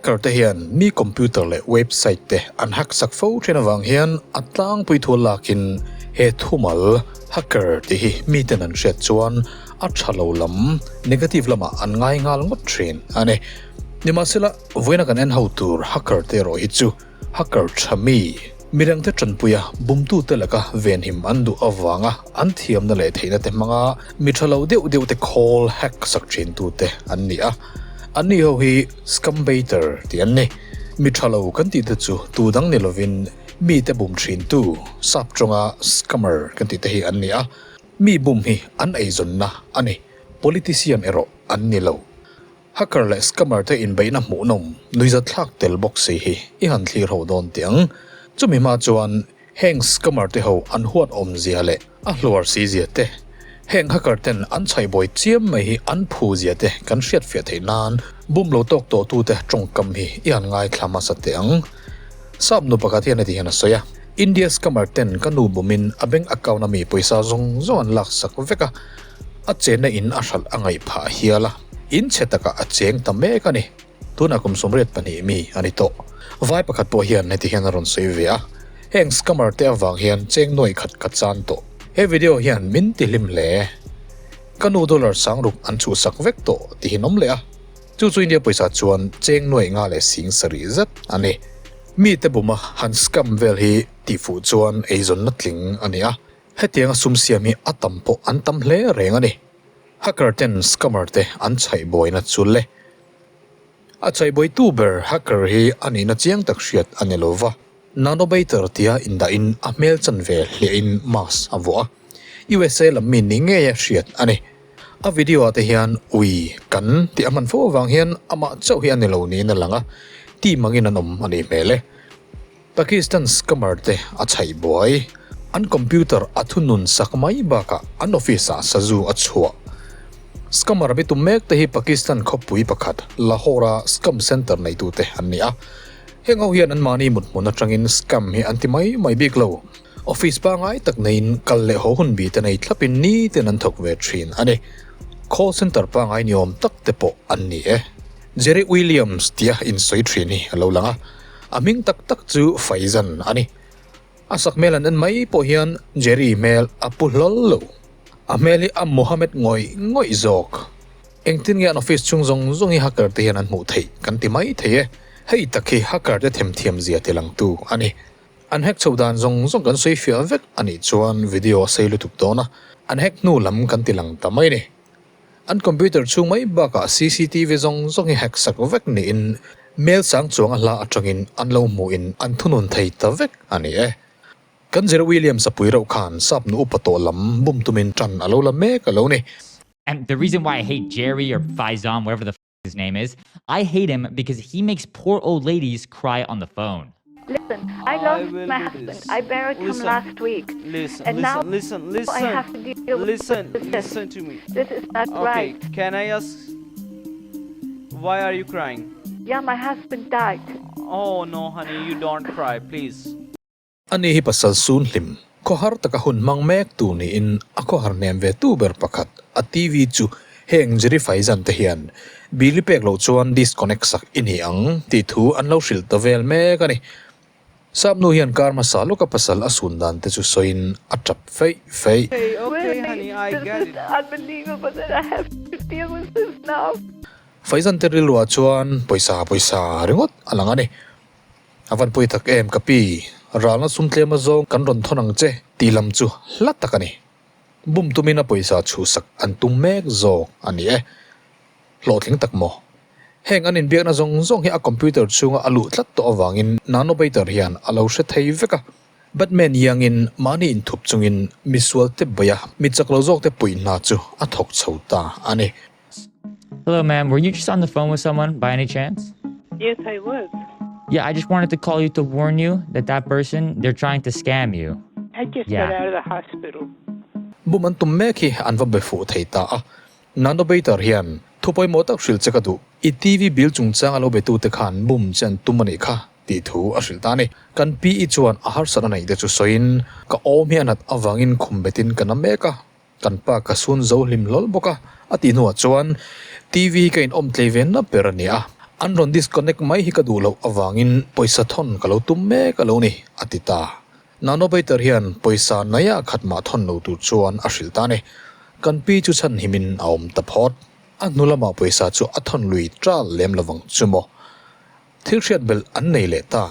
Hacker te hian mi computer leh website te an hack sak fo thin avang hian a tlangpui thu lakin he thumal hacker tih hi miten an hriat chuan a tha lo lam, negative lamah an ngai nghal ngawt thin a ni. Nimahsela, vawiina kan en ho tur hacker te erawh hi chu hacker tha mi, midangte tanpuia bumtute laka venhim an duh avanga an thiamna leh theihna te hmanga mi tha lo deuh deuh te khawl hack sak thin tute an ni a. Anni ho hi scambaiter tih an ni. Mi tha lo kan tih te chu tu dang ni lovin mite bum thin tu sap tawnga scammer kan tih te hi an ni a. Mi bum hi an eizawnna a ni. Politician erawh an ni lo. Hacker leh scammer te inbeihna hmuhnawm nuihzatthlak tel bawk si hi i han thlir ho dawn teh ang. Chumi hma chuan heng scammer te ho an huat awmzia leh a hluar si zia te, heng hacker ten an chhaihbawi chiam mai hi an phu zia te kan hriatfiah theih nan bum lo tawk tawh tute tawngkam hi i han ngaithla hmasa teh ang. Sap nu pakhat hian heti hian a sawi a, India scammer ten ka nu bumin a bank account a mi pawisa zawng zawng an laksak vek a, A chenna in a hralh a ngaih phah hial a, in chhe takah a cheng ta mek a ni. Tunah kum 82 mi a ni tawh. Vai pakhat pawh hian heti hian a rawn sawi ve a, Heng scammer te avang hian cheng nuai khat ka chan tawh. He video hian min ti hlim hle. Ka nu dollar sangruk an chhuhsak vek tawh tihin awm leh a. Chu chu India pawisa chuan cheng nuai nga leh sing sarih zet a ni. Mite buma han scam vel hi tihfuh chuan eizawnna tling a ni a. Hetianga sum siam hi a tam pawh an tam hle reng a ni. Hacker ten scammer te an chhaihbuaina chu le. A chhaihbuaitu ber hacker hi a nihna chiang tak hriat a ni lo va. Nanobaiter tia indahin a hmel chanve hliahin mask a vuah a. USA lam mi ni ngeia hriat a ni. A video ah te hian ui kan tih a hman fo avang hian amah chauh hi a ni lo niin a lang a, team angin an awm a nih hmel e. Pakistan scammer te a chhaih buai. An computer a thunun sak mai bakah an office ah sazu a chhuah. Scammer bi tum mek te hi Pakistan khawpui pakhat Lahore a scam center neitu te an ni a. Heng ho hian anmahni mut hmun atangin scam hi an ti mai mai bik lo. Office pangai tak neiin kal leh haw hun bi te nei thlapin nitin an thawk ve thin a ni. Call center pangai ni awm tak te pawh an ni e. Jerry Williams tia insawi thin hi a lo lang a. A hming tak tak chu Faizan a ni. A sak hmel an en mai pawh hian Jerry hmel a pu hlawl lo. A hmel hi a Mohammed ngawih ngawih zawk. Engtin nge an office chhung zawng zawng hi hacker te hian an hmuh theih kan ti mai thei e. Hei tak hi hacker te themthiam zia ti langtu a ni. An hack chhoh dan zawng zawng kan sawi fiah vek a nih chuan video a sei lutuk dawn a, an hack hnu lam kan ti lang ta mai a ni. An computer chhung mai bakah cctv zawng zawng hi hack sak vek niin mail sang chuang a hla atangin an lo hmuhin an thunun thei ta vek a ni e. Kan Jerry Williams a pui reuh khan sap nu upa tawh lam bum tumin tan a lo la mek a lo ni. And the reason why I hate Jerry or Faizan, whatever the f his name is, I hate him because he makes poor old ladies cry on the phone. Listen, I lost my husband. I buried him last week. Listen, and listen, now listen, listen. I have to deal with listen, this. listen to me. This is not Okay, right. can I ask why are you crying? Yeah, my husband died. Oh no, honey, you don't cry, please. Ani hi pasal sun hlim, khawhar taka hun hmang mek tu niin a khawhar hnem ve tu ber pakhat a TV chu heng Jerry Faizan te hian bili pek loh chuan disconnect sak i ni ang tih thu an lo hrilh ta vel mek a ni. Sap nu hian kar hmasa lawka pasal a sun dan te chu sawiin a tap feih feih. Okay, okay, Really, honey, I this get is it. unbelievable that I have to deal with this now. Faizan te rilruah chuan pawisa pawisa ringawt a lang a ni. A van pawi tak em ka pi, ralna sum tlem azawng kan rawn thawn ang che tih lam chu hla tak a ni. Bum tumin a pawisa chhuhsak an tum mek zawk a ni e. Hlawhtling tak maw? Heng an inbiakna zawng zawng hi a computer chhunga a luh tlat tawh avangin Nanobaiter hian a lo hre thei vek a. Batman iangin mahni inthup chungin misual te baia mi chak lo zawk te puih hna chu a thawk chho ta a ni. Hello, ma'am. Were you just on the phone with someone by any chance? Yes, I was. Yeah, I just wanted to call you to warn you that that person, they're trying to scam you. I just Yeah. got out of the hospital. Bum an tum mek hi an va be fuh thei ta a. Nanobaiter hian thu pawimawh tak hrilh che ka duh. I TV bill chungchang a lo betute khan bum che an tum a nih kha tih thu a hrilh ta a ni. Kan PE chuan a harsat a neih te chu sawiin ka awm hi a nat avangin khum betin ka na mek a. Kan pa ka sun zo hlim hlawl bawk a, a tih hnuah chuan TV hi ka inawm tlei ve na ber a ni a. An rawn disconnect mai hi ka duh loh avangin pawisa thawn ka lo tum mek a lo ni, a ti ta. Nano Baiter hian pawisa naia khat mah thawn lo tur chuan a hrilh ta a ni. Kan pi chu chhan himin a awm ta phawt. A hnu lamah pawisa chu a thawn lui tal lem lovang chu maw. Thil hriat belh an nei leh ta.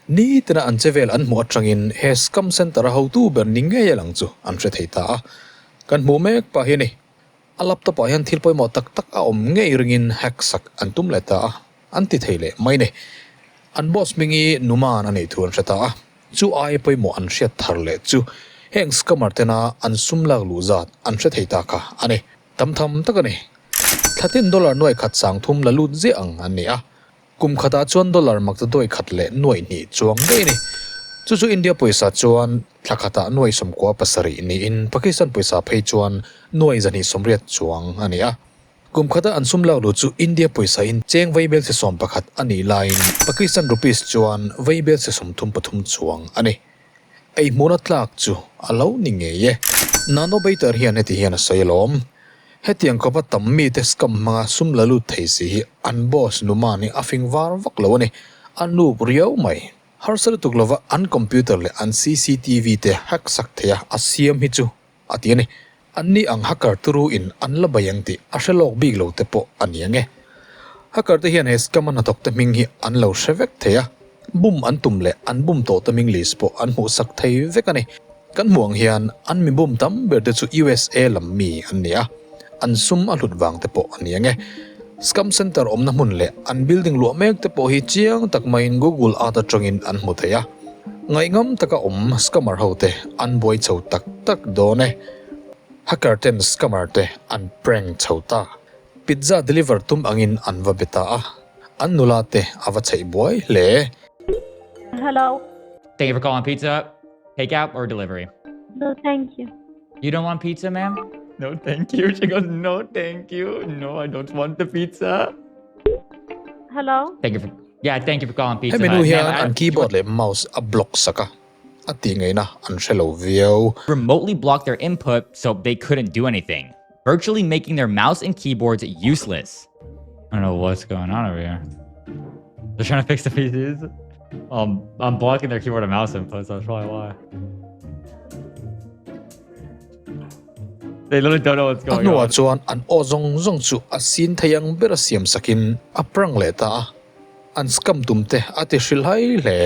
Nitina an che vel an hmuh atangin he scam center a hotu ber ni ngei a lang chu an hre thei ta a. Kan hmuh mek pah hi a ni. A laptop ah hian thil pawimawh tak tak a awm ngei ringin hack sak an tum leh ta a, an ti thei leh mai ni. An boss hmingi Numan a neih thu an hre ta a, chu ai pawimawh an hriat thar leh chu heng scammer tena an sum lak luh zat an hre thei ta kha a ni. Tam tham tak a ni. Thlatin dollar nuai khat sang thum la lut ziah ang an ni a, Kum khatah chuan dollar makta dawi khat leh nuaih hnih chuang daih a ni. Chu chu India pawisa chuan thla khatah nuaih sawmkua pasarih niin Pakistan pawisa phei chuan nuaih zahnih sawmriat chuang a ni a. Kum khata an sum lak lut chu India pawisa in cheng vaibelchhe 11 a nih laiin Pakistan rupees chuan vaibelchhe 33 chuang a ni. Ei hmuhna tlak chu a lo ni ngei e. Nano Baiter hian heti hian a sawi alawm. Hetiang khawpa tam mite scam hmanga sum la lut thei si hi an boss Numan hi a fing var vak lo a ni. A nup riau mai. Harsa lutuk lova an computer leh an cctv te hack sak thei a a siam hi chu a ti a ni. Anni ang hacker turu in an la bai ang tih a hre lawk bik lo te pawh a ni ang e. Hacker te hian he scam a hnathawk te hming hi an lo hre vek thei a, bum an tum leh an bum tawh te hming list pawh an hmuh sak thei vek a ni. Kan hmuh ang hian an mi bum tam ber te chu USA lam mi an ni a, an sum a hlut vang te pawh a ni ang e. Scam center awmna hmun leh an building luah mek te pawh hi chiang tak maiin Google Earth atangin an hmu thei a. Ngaihngam taka awm scammer ho te an buai chho tak tak dawn e. Hacker ten scammer te an prank chho ta. Pizza deliver tum angin an va be ta a, an nula te a va chheih buai hle. Hello. Thank you for calling Pizza Hut. Takeout or delivery? No, thank you. You don't want pizza, ma'am? No, thank you. She goes, no, thank you. No, I don't want the pizza. Hello? Thank you for yeah, thank you for calling Pizza Hemi Hut. nu hian Ma'am, I- an keyboard leh mouse a block sak a, a tih ngaihna an hre lo viau. remotely blocked their input so they couldn't do anything, virtually making their mouse and keyboards useless. I don't know what's going on over here. They're trying to fix the PCs. Um, I'm blocking their keyboard and mouse input, so that's probably why. They literally don't know what's A going hnuah on. chuan an aw zawng zawng chu a sin thei ang bera siam sakin a prank leh ta a, an scam tum te a ti hrilhai hle.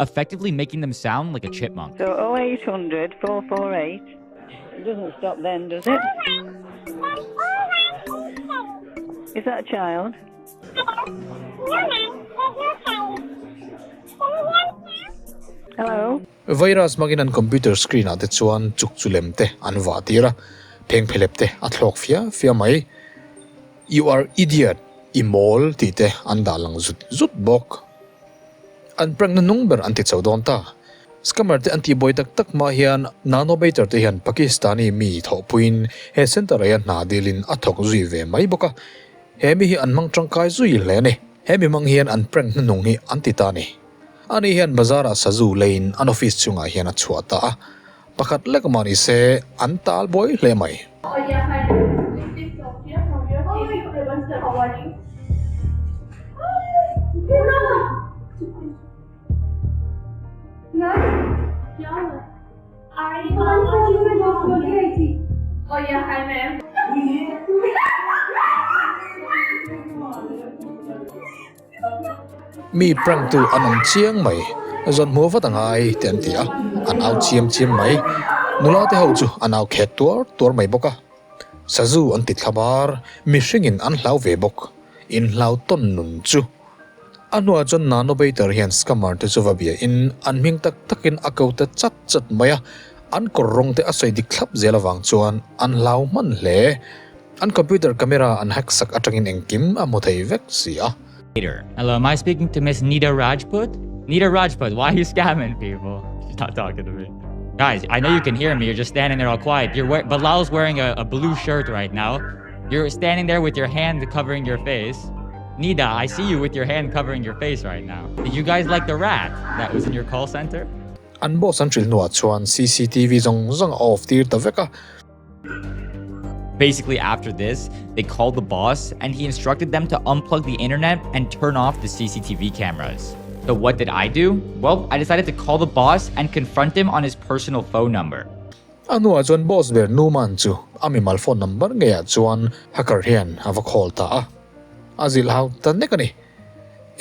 Effectively making them sound like a chipmunk. So 0800 448. It doesn't stop then, does it? Is that a child? Hello? Virus hmangin an computer screen ah te chuan chuk chu lem te an vah tir a, phengphelep te a thlawk fia fia mai. You are idiot, i mawl tih te an dah lang zut zut bawk. An prank na nung ber an ti chho dawn ta. Scammer te an tihbuai tak tak hma hian Nanobator te hian Pakistani mi thawhpuiin he center ah hian hna dilin a thawk zui ve mai bawk a. He mi hi an hmang tangkai zui hle a ni. He mi hmang hian an prank hnuhnung hi an ti ta a ni. Ani hian bazar ah sazu leiin an office chungah hian a chhuah ta a. Pakhat lek mah ni se an tal buai hle mai. Mi prank tu an awm chiang mai, zawn hmuh vat a ngai te an ti a, an au chiam chiam mai. Nula te ho chu an au khet tuar tuar mai bawk a, sazu an ti thla bar, mihringin an hlau ve bawk, inhlau tawn nun chu. A hnuah chuan Nano Baiter hian scammer te chu va bia in an hming tak takin a ko ta chat chat mai a, an kawr rawng te a sawi dik thlap zel avang chuan an hlau hman hle. An computer camera an hack sak atangin engkim a hmu thei vek si a. Hello, am I speaking to Miss Nita Rajput? Nita Rajput, why are you scamming people? She's not talking to me. Guys, I know you can hear me. You're just standing there all quiet. You're wear Bilal's wearing a, a blue shirt right now. You're standing there with your hand covering your face. Nida, I see you with your hand covering your face right now. Did you guys like the rat that was in your call center? An boss an hrilh hnuah chuan cctv zawng zawng a off tir ta vek a. Basically, after this, they called the boss and he instructed them to unplug the internet and turn off the CCTV cameras. So what did I do? Well, I decided to call the boss and confront him on his personal phone number. A hnuah chuan boss ber Numan chu a mimal phone number ngeiah chuan hacker hian a va call ta a. A zilh hau ta nek a ni.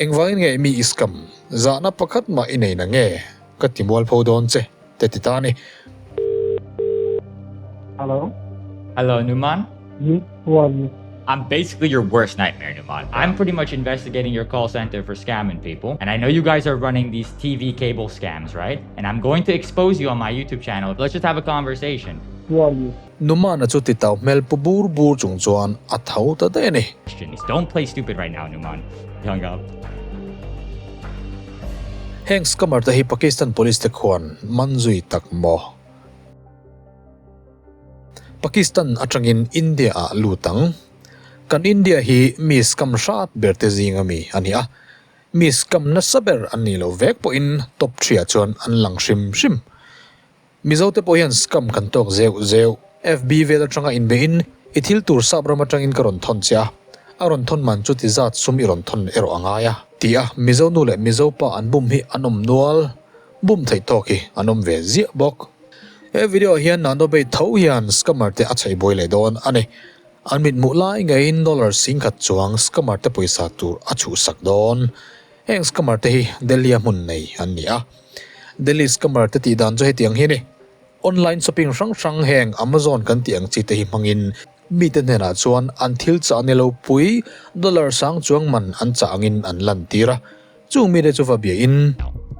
Engvangin nge mi i scam? Zahna pakhat mah i nei na nge? Ka ti mual pho dawn che, te ti ta a ni. Hello? Hello, Numan? Yes, who are you? I'm basically your worst nightmare, Numan. I'm pretty much investigating your call center for scamming people. And I know you guys are running these TV cable scams, right? And I'm going to expose you on my YouTube channel. Let's just have a conversation. Who are you? Numana chu titau hmel pu bur bur chung chuan a tho ta daih a ni. Don't play stupid right now, Numan. He hung up. Heng scammer te hi Pakistan police te khuan man zui tak maw? Pakistan atangin India ah lut ang. Kan India hi mi scam hrat ber te zinga mi a ni a. Mi scam nasa ber an nih loh vek pawhin top thriah chuan an lang hrim hrim. Mizo te pawh hian scam kan tawk zeuh zeuh. FB vel atanga inbeihin i thil tur sap ram atangin ka rawn thawn che a, a rawn thawn man chu ti zat sum i rawn thawn erawh a ngai a ti a, Mizo nu leh Mizo pa an bum hi an awm nual, bum theih tawk hi an awm ve ziah bawk. He video ah hian Nando Bay tho hian scammer te a chheih buai leh dawn a ni. An mithmuh lai ngeiin dollar singkhat chuang scammer te pawisa tur a chhuhsak dawn. Heng scammer te hi Delhi a hmun nei an ni a. Delhi scammer te tih dan chu hetiang hi a ni. Online shopping hrang hrang heng Amazon kan tih ang chi te hi hmangin mite hnenah chuan an thil chah ni lo pui dollar sang chuang man an chah angin an lan tir a. Chung mite chu va bia in.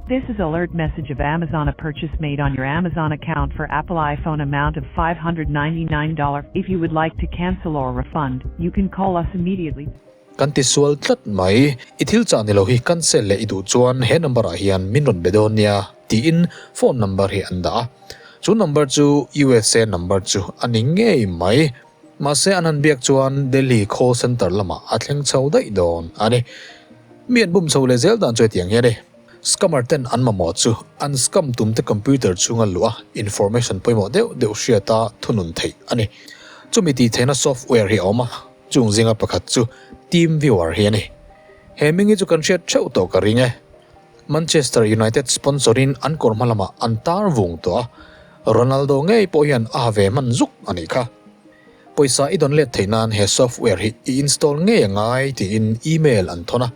This is alert message of Amazon a purchase made on your Amazon account for Apple iPhone amount of $599 If you would like to cancel or refund, you can call us immediately. Kan ti sual tlat mai, i thil chah ni lo hi cancel leh i duh chuan he number ah hian min rawn be dawn nia tiin phone number hi an dah a. Chu number chu USA number chu a ni ngei mai. Mahse an han biak chuan Delhi call center lamah a thleng chho daih dawn a ni. Mi an bum chho leh zel dan chu hetiang hi a ni. Scammer ten an mamawh chu an scam tum te computer chhunga luh a information pawimawh deuh deuh hriata thunun theih a ni. Chumi tih theihna software hi a awm a. Chung zinga pakhat chu Team Viewer hi a ni. He hming hi chu kan hriat theuh tawh ka ring e. Manchester United sponsor in an kawr hma lamah an tar vung tawh a, Ronaldo ngei pawh hian a ha ve hman zuk a nih kha. Pawisa i dawn let theih nan he software hi i install ngei a ngai tiin email an thawn a,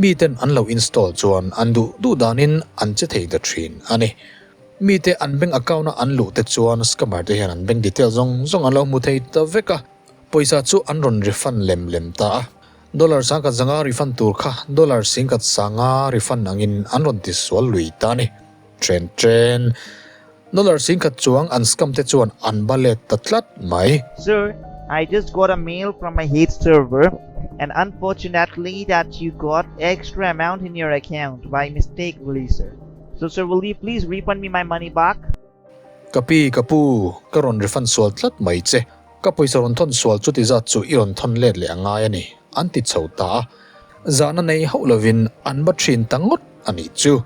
miten an lo install chuan an duh duh danin an che thei ta thin a ni. Mite an bank account a an luh te chuan scammer te hian an bank detail zawng zawng an lo hmu thei ta vek a. Pawisa chu an rawn refund lem lem ta a, dollar sangkhat zanga refund tur kha dollar singkhat sanga refund angin an rawn ti sual lui ta a ni. Tren tren. Dollar singkhat chuang an scam te chuan an ba let ta tlat mai. Sir, I just got a mail from my hate server and unfortunately that you got extra amount in your account by mistake really sir. So sir will you please refund me my money back? Ka pi, ka pu, ka rawn refund sual tlat mai che. Ka pawisa rawn thawn sual chuti zat chu i rawn thawn let leh a ngai a ni, an ti chho ta a. Zahna nei hauh lovin an ba thin ta ngawt a nih chu.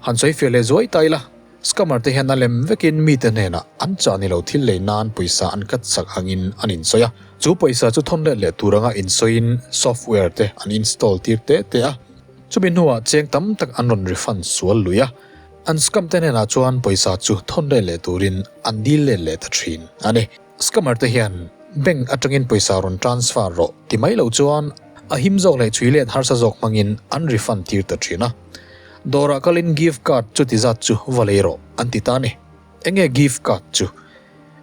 Han sawi fiah leh zuai ta ila, scammer te hian a lem vekin mite hnenah an chah ni lo thil lei nan pawisa an cut sak angin an insawi a. Chu pawisa chu thawn let leh tur anga insawiin software te an install tir te te a. Chumi hnuah cheng tam tak an rawn refund sual lui a. An scam te hnenah chuan pawisa chu thawn let leh turin an dil let leh ta thin a ni. Scammer te hian bank atangin pawisa rawn transfer rawh ti mai lo chuan a him zawk leh chhui let harsa zawk hmangin an refund tir ta thin a. Dawrah kalin gift card chuti zat chu va lei rawh an ti ta a ni. Enge gift card chu?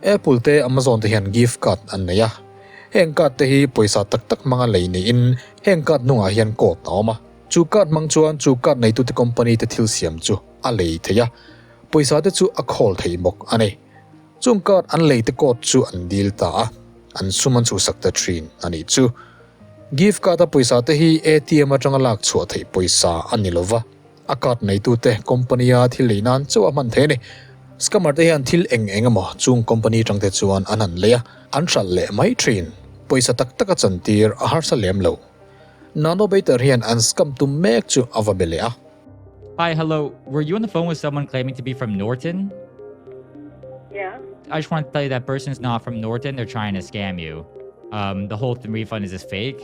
Apple te Amazon te hian gift card an nei a. Heng card te hi pawisa tak tak hmanga lei niin heng card hnungah hian code a awm a. Chu card hmang chuan chu card neitute company te thil siam chu a lei thei a, pawisa te chu a khawl thei bawk a ni. Chung card an lei te code chu an dil ta a, an sum an chhuhsak ta thin a nih chu. Gift card a pawisa te hi ATM atanga lak chhuah theih pawisa a ni lova, a card neitute company a thil lei nan chauh a hman thei a ni. Scammer te hian thil eng eng emaw chung company tang te chuan an han lei a, an hralh leh mai thin. Pawisa tak tak a chantir a harsa lem lo. Nano Bater hian an scam tum mek chu a va be leh a. Hi, hello. Were you on the phone with someone claiming to be from Norton? Yeah. I just want to tell you that person's not from Norton. They're trying to scam you. Um, the whole th- refund is just fake.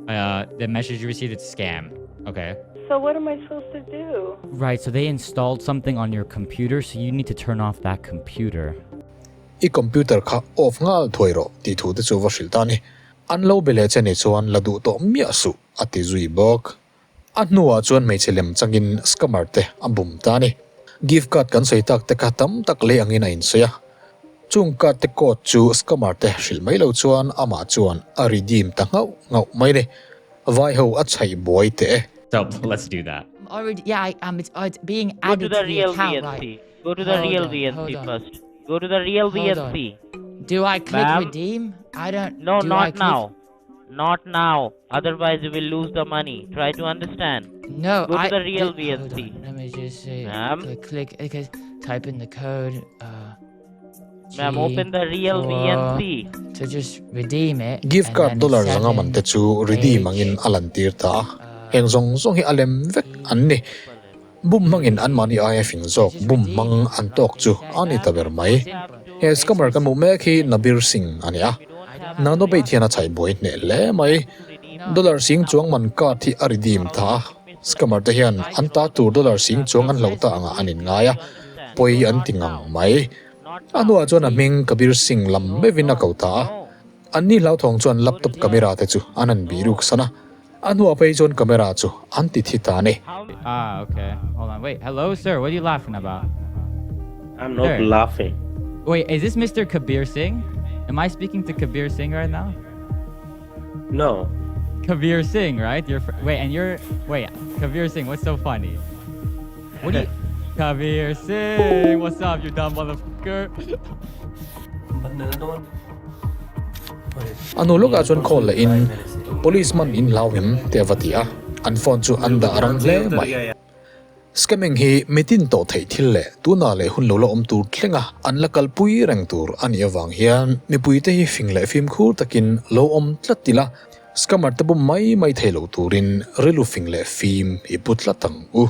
Uh, the message you received, it's a scam. Okay. So what am I supposed to do? Right, so they installed something on your computer, so you need to turn off that computer. I computer kha off nghal thuai rawh tih thu te chu va hrilh ta a ni. An lo be leh che ni chuan la duh tawh miah suh a ti zui bawk. A hnuah chuan hmeichhe lem changin scammer te a bum ta a ni. Gift card kan sawi tak te kha tam tak lei angin a insawi a. Chung card te code chu scammer te hrilh mai lo chuan amah chuan a redeem ta nghauh nghauh mai a ni. Vai ho a chhaih buai teh e. So let's do that. Already, yeah, I, um, it's, uh, it's being Go to added the to the real account, right? VNC. Go to the Hold real on, VNC hold on. first. Go to the real Hold on. VNC. Do I click Ma'am? redeem? I don't. No, do I not click- now. Not now. Otherwise, you will lose the money. Try to understand. No, Go to I the real did- hold VNC. on, Let me just see. Ma'am? Click, click, okay, type in the code. Uh, Ma'am, open the real G4 VNC. To just redeem it. Gift and card then dollar zanga man 7, te chu redeem angin a lan tir ta a. Heng zawng zawng hi a lem vek an ni. Bum hmangin an mahni aia fing zawk bum hmang an tawk chu a ni ta ber mai. He scammer kan hmuh mek hi Nabir Singh a ni a. Nano bait hian a chhaih buai hneh hle mai. Dollar sing chuang man card hi a redeem ta a. Scammer te hian an ta tur dollar sing chuang an hloh ta angah an inngai a, pawi an ti ngang mai. A hnuah chuan a hming Kabir Singh lam meuhin a ko ta a. Anni hlauthawng chuan laptop camera te chu an han bih ruk san a. A hnuah phei chuan camera chu an ti thi ta a ni. Ah, okay. Hold on. Wait, hello, sir. What are you laughing about? I'm not Sir. laughing. Wait, is this Mr. Kabir Singh? Am I speaking to Kabir Singh right now? No. Kabir Singh, right? You're fr- wait, and you're wait, Kabir Singh. What's so funny? What do you? Kabir Singh, what's up, you dumb motherfucker? A hnu lawkah chuan call leh in police man in hlau em tih a va ti a, an phone chu an dah rang hle mai. Scamming hi mitin tawh theih thil leh tunah leh hun lo la awm tur thlenga an la kalpui reng tur a nih avang hian mipuite hi fing leh fimkhur takin lo awm tlat ila, scammer te bum mai mai thei lo turin rilru fing leh fim i pu tlat ang u.